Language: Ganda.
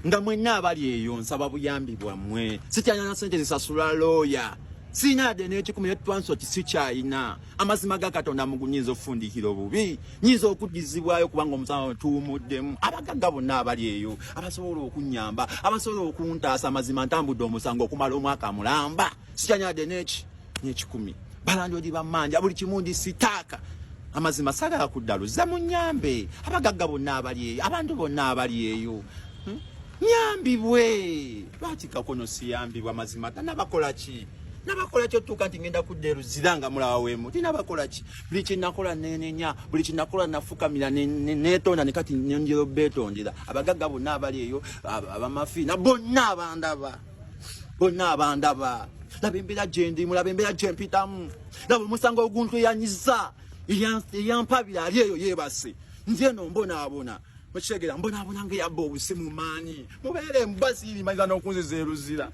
Nga mwenna abali eyo, nsaba buyambi bwammwe. Sikyalina sente zisasula looya, sirina yadde n'ekikumi, ne transport sikyayina. Amazima ga Katonda, mugu nyinza okufundikira obubi, nyinza okuddizibwayo kubanga omusango tuwumuddemu. Abagagga bonna abali eyo abasobola okunyamba, abasobola okuntaasa, amazima ntambudde omusango okumala omwaka mulamba, sikyalina yadde n'eki n'ekikumi. Balandodi bammanja buli kimu, ndi sitaaka. Amazima sagala kuddaluza, munyambe. Abagagga bonna abali eyo, abantu bonna abali eyo, Nyambibwe. Lwaki kakono siyambibwa? Mazima tanabakola ki? Nabakola ki otuuka nti ngenda kudda eruzira nga mulaba wemu? Tinabakola ki? Buli kyenakola nenenya, buli kyenakola nafukamira netonda, ne kati nyongera obetondera. Abagagga bonna abali eyo, abamafiina bonna abandaba, bonna abandaba, laba embeera gyendimu, laba embeera gyempitamu, laba omusango oguntuyanyiza. Eyampabira ali eyo yeebase, nze eno mbonaabona. Okitegeera? Mbonaabona nga eyabba obusimu. Maanyi mubeere mbasiirimanyiza n'okunziza eruzira.